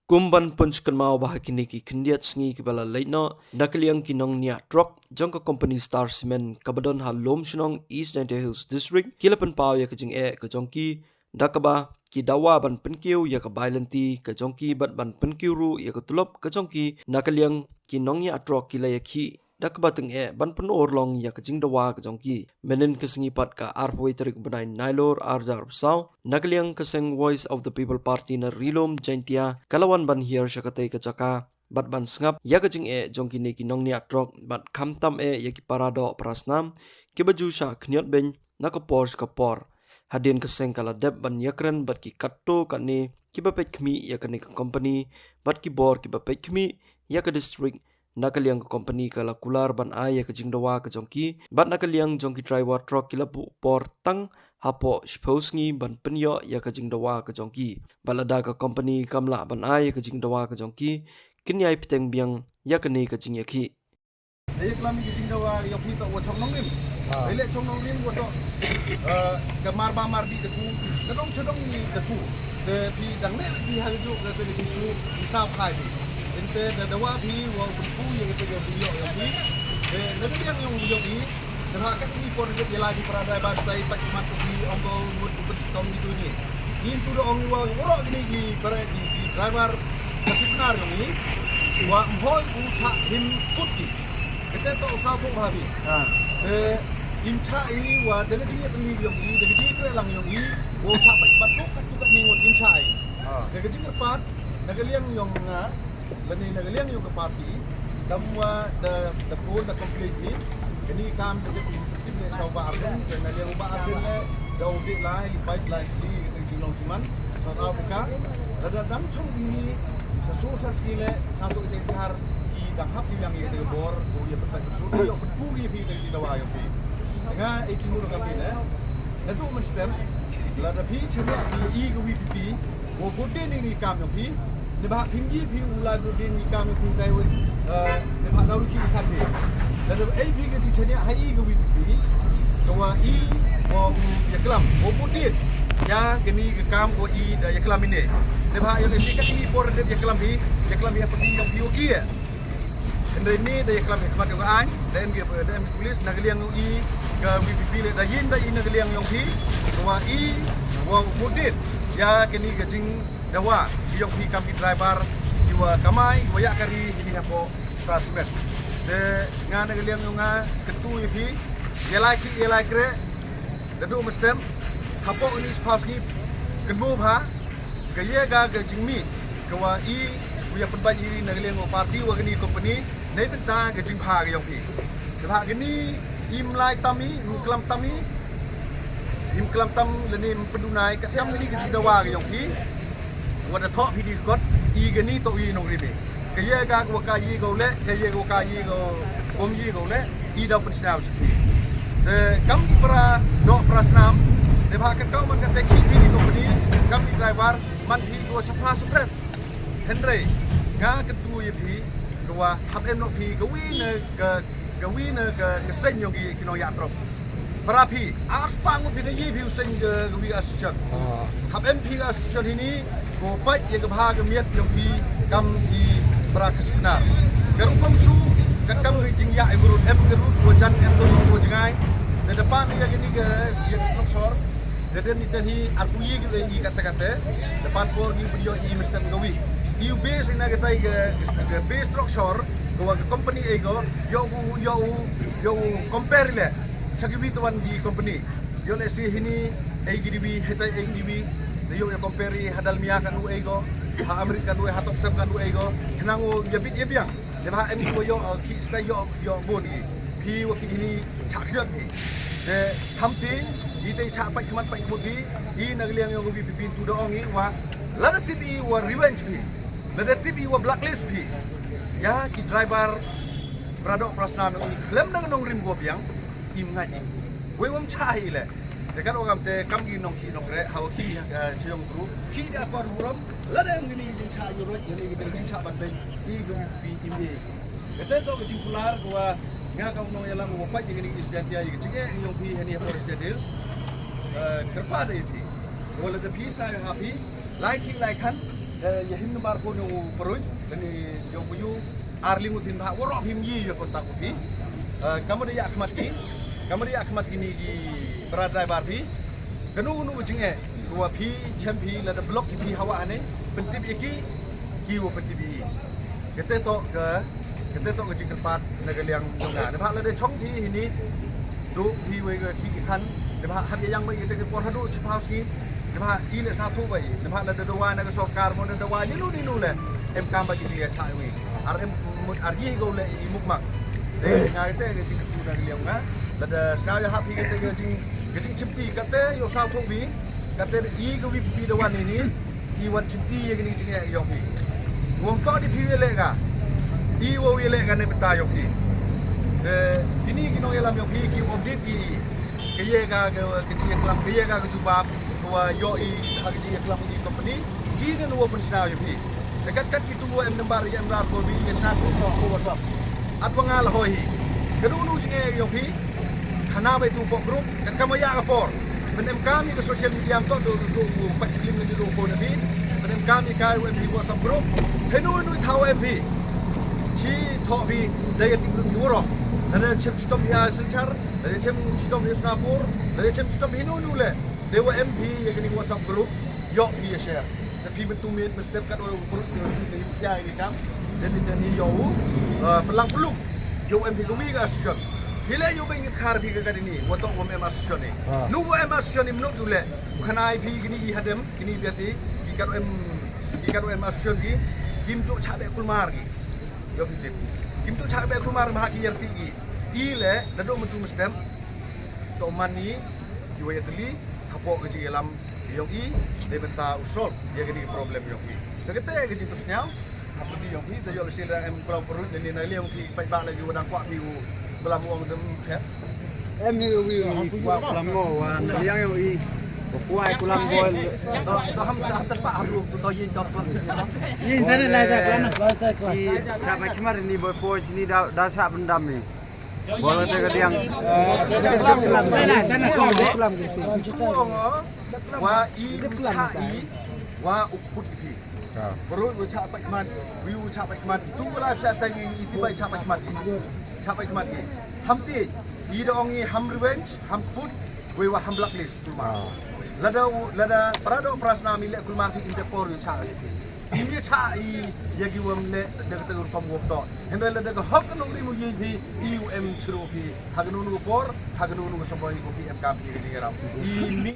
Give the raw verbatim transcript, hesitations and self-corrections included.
Kum ban pynshkynmaw ba ha kine ki khyndiat sngi kiba la leit noh, na ka liang ki nongniah trok jong ka company Star Cement kaba don ha Lumshnong, East Jaintia Hills District, ki la pynpaw ïa ka jingeh ka jong ki da kaba ki dawa ban pynkiew ïa ka bai lynti ka jong ki bad ban pynkiew ruh ïa ka tulop ka jong ki. Na ka liang ki nongniah trok ki la ïakhih da kaba tyngeh ban pynurlong ïa ka jingdawa ka jong ki. Mynhynnin ka sngi pat, ka arphew tarik bnai Nailur arhajar arphew saw, na ka liang ka seng Voice of the People Party na Ri-lum Jaintia ka la wan ban hiar sha katei ka jaka bad ban sngap ïa ka jingeh jong kine ki nongniah trok bad khamtam eh ïa ki para doh para snam kiba ju shah khniot beiñ na ka por sha ka por. Hadien ka seng ka la dep ban ïakren bad ki katto katne kiba peit khmih ïa kane ka company bad ki bor kiba peit khmih ïa ka district. Na ka liang ka company ka la kular ban ai ïa ka jingdawa ka jong ki bad na ka liang jong ki driver trok ki la buh por tang hapoh shiphew sngi ban pynïoh ïa ka jingdawa ka jong ki. Bad lada ka company kam lah ban ai ïa ka jingdawa ka jong ki, kin ïai bteng biang ïa kane ka jingïakhih. Dei ïa klam ïa ka jingdawa ïa phi toh wa chong nongrim. Dei leh chong nongrim wa toh, eh, ka mar ba mar di ka tu, ka dong cha dong ni ka tu. Te phi dang leh phi ha ka juk ka te ki su, ki sa phai phi. Ente da dawa phi wa pynku ïa ka te ka phi ïoh ïa phi. Te na ka liang ïong ïong phi. Te ha ka ni por ïa la ki para driver tai pat ki mat phi ong ko mut ku pyn tong ni tu ni. Ngin tu da ong wa wa ro ni ki para ki driver ka sipnar ïong ni. Wa mhoi u cha him kut ki. Kata toh u saw phew bha phi. Te im cha i wa da ka jingïatylli ïong i, da ka jingïatylli lang ïong i, wa u cha pat pat tok kat tu kat ni wa im cha i. Da ka jingkyrpad na ka liang ïong nga, lane na ka liang ïong ka party, kam wa da, da phone da complain i. Kani kam da ka tip ne saw ba arden, da na liang ba arden le, da u dik lai, bait lai sli, ka jingïong Jiman, South Africa. Lada dang chong bini sa su san ski le sa tu ite kar ki dang hap ki yang ite bor ku ïa pyntat su ïa pynku ïa phi da jingdawa ïa phi. Nga e chinu ka phi le. Naduh mynstep lada phi chania i ka V P P, wo budin ni kam ïa phi. Ne ba phin ji phi u la budin ni kam ïa phi tai wei. Ne ba dau ki kan phi. Lada ei phi ka chi chania ha i ka V P P. Ka wa i wa u ïa klam, wa budin. Ïa kani ka kam wa i da ïa klam ine. Ne ba ïa lesi ka i por de ïa klam hi, ïa klam hi apa ti ïong hi wa ki. Hynrei ni da ïa klam hi khmat ïong ka ain, da em ki, da em ki police na ka liang ïong i ka V P P le da yin da i na ka liang ïong hi. Ka wa i wa u budin. Ïa kani ka jingdawa ïong hi kam ki driver, i wa kamai, wa ïa kari, i ni hapo Star Cement. Te nga na ka liang ïong nga, kyntu ïa phi, ïa lai ki, ïa lai kre, da du ma stem, hapoh ni spah skip, kynmu bha, ka ïa ka ka jingmi, ka wa i, u ïa pynban i na ka liang ïong party wa kani company, nei bynta ka jingbha ka ïong phi. Te bha kani, im lai tam i, im klam tam i, im klam tam, lane im pynduhnai, ka kam kani ka jingdawa ka ïong phi. Wa da thoh phi di kot, i kani toh i nongrim i. Ka ïa ka wa ka ïa ka u leh, ka ïa ka wa ka ïa ka um ïa ka u leh, i da pynsnam sha phi. Te kam ki para doh para snam, te bha ka kau man ka te ki phi di company, kam ki driver, man phi ka wa shapra shapret. Hynrei, nga kyntu ïa phi, ka wa hap em noh phi, ka wi na ka, ka wi na ka, ka seng ïong ki, ki nongïatrok. Para phi, ar spah ngut phi da ïa phi u seng ka, ka wi association. Hap em phi ka association hini, ko pait ïa ka bha ka miat ïong phi kam ki para ka siknar. Ka rukom su, ka kam ka jingïa ïa ka rut, em ka rut, ko jan, em ka rut, ko jngai. Da da pan ïa kini ka, ïa ka structure. Da da ni ten hi, ar ku ïa ki da i kata kata. Da pan por ki pynïoh i mesti ka wi. I u base ina ka tai ka, ka base structure, ka wa ka company ei ko, ïa u, ïa u, ïa u compare le. Cha ki wi tuan ki company. Ïoh leh si hini, ei ki diwi, hetai ei ki diwi. Te ïoh ïa compare ha Dalmia kan u ei ko, ha America kan u ei, ha Topsem kan u ei ko. Hnang u ïa bit ïa biang. Te bha em ki ïoh, uh, ki stai ïoh, ïoh bun ki. Phi wa ki hini chak ïoh phi. Te tham ti, i te chak pai khmat pai khmut phi, i na ka liang ïong ka V P P tu da ong i wa. Lada tip i wa revenge phi. Lada tip i wa blacklist phi. Ïa ki driver, para doh para snam ïong i. Lem na ka nongrim ko biang. Im ngai im. Wei wam cha hi le. Te kat wa kam te kam ki nong ki nong re, ha wa ki, eh, chayong group. Ki da kor burom, la da em ki ni ki jingcha yu roi, ki ni ki jingcha ban ben. I ki pi im ye. Kate to ki jingkular ko wa nga ka nong yalang wa pat ki ni ki East Jaintia, ki jing e yong pi hani ha Forest Hills. Eh, kerpa de pi. Wa la da pi sa ha pi. Lai ki lai khan, Eh, ya him number phone u Paroi, kani jong u ar liang u tin ba waroh phim yi ya kontak u phi. Eh, ka mut da ya khmat ki, ka mut da ya khmat kini ki para driver phi. Kanu kanu jingeh, wa phi chem phi lada block ki phi hawa ane, pyntip ya ki, ki wa pyntip ya i. Kate to ka, kate to ka jingkyrpad na ka liang jong nga. Naba lada chong phi hini, du phi wei ka ki ki khan, naba hap ya yang ba i te ka por hadu chiphaus ki, naba i le sa thu ba i, naba lada dawa na ka sorkar mo na dawa ni nu ni nu le, em kam ba ki jingeh cha wi. Ar em mut ar yi go le i mukmak. Te nga te ka jingkyrpad na ka liang nga, lada sa ya hap phi ka te ka jing, ka jingchimti kate yo sa thu bi, kate i ka wi phi dawa ni ni, i wan chimti ya kini jingeh yong phi. Wong to di phi ya le ka. I wo ya le ka ne beta yong phi. Eh, kini ki nongyalam yong phi ki update ki. Ka ye ka, ka, ka jingklam, ka ye ka, ka jubab, wa yo i, ha ka jingklam i company. Ki ne nu wa pynshna yong phi. Te kat kat ki tu wa em number ya em ra ko bi ya shna ko ko WhatsApp. At wa nga la hoi hi. Ka nu nu jingeh yong phi. Khana ba tu ko group, kat ka ma ya ka por. Pynemkam ïa ka social media to, to, to, to, pat klim ïa ka phone phi. Pynemkam ïa ka wa em phi WhatsApp group. Henu henu thaw em phi. Chi thaw phi da ïa tik group ïa waroh. Da da chem chitom ïa Silchar, da da chem chitom ïa Sonapur, da da chem chitom henu henu le. Da wa em phi ïa kani WhatsApp group. Ïoh phi ïa share. Da phi myntu miet mynstep kat wa group ïa ïa ïa kam. Da ni da ni ïoh u, eh, pynlang pynlum. Ïoh em phi ka wi ka association. Hi le ïoh ba ngit khar phi ka ka dini. Wa to wa em association ni. Ah. Nu wa em association ni mynut ïoh le. Khana i phi kini i hadem, kini biati, ki kat em, ki kat em association ki, kim ju cha be kulmar ki. Yo phi tip. Kim ju cha be kulmar ma ki yar ti ki. I le, da do myntu mynstep. To man ni, ki wa yatli, hapoh ka jingïalam yong i, de benta u solve, ya kini problem yong i. Te kete ka jingpynsñiaw, ha pyrdi yong phi, te ïoh lehse da em klam pyrut, ne na liang phi, pait ba lagi wa dang kwah phi u, bala mu ong dem phet. Em hi wi wi kwah klam ngo, wa na liang yong i. Kwah klam bol. To, to ham, ham tas pa ham lu, to yin to klam. Yin tane lai ta klam. Lai ta klam. I, cha pait khmat ni bol poi sini da, da sa pyndam ni. Bol te ka diang. Wa i cha i, wa u kput i phi. Bro, u cha pait khmat, wi u cha pait khmat. Tu la sa sta i, i ti bai cha pait khmat. Cha pait khmat. Ham ti, i da ong i ham revenge, ham kput, wi wa ham blacklist kulmar. Lada u, lada parado prasna mi le kulmar ki in the por u cha. Im ïa cha i ïa ki wam le da ka tang rukom wam to. Hynrei lada ka hok ka nongrim u ïa phi i u em chru phi. Ha ka nunu por, ha ka nunu ka samboi ko phi em kam phi ka jingïarap. I mi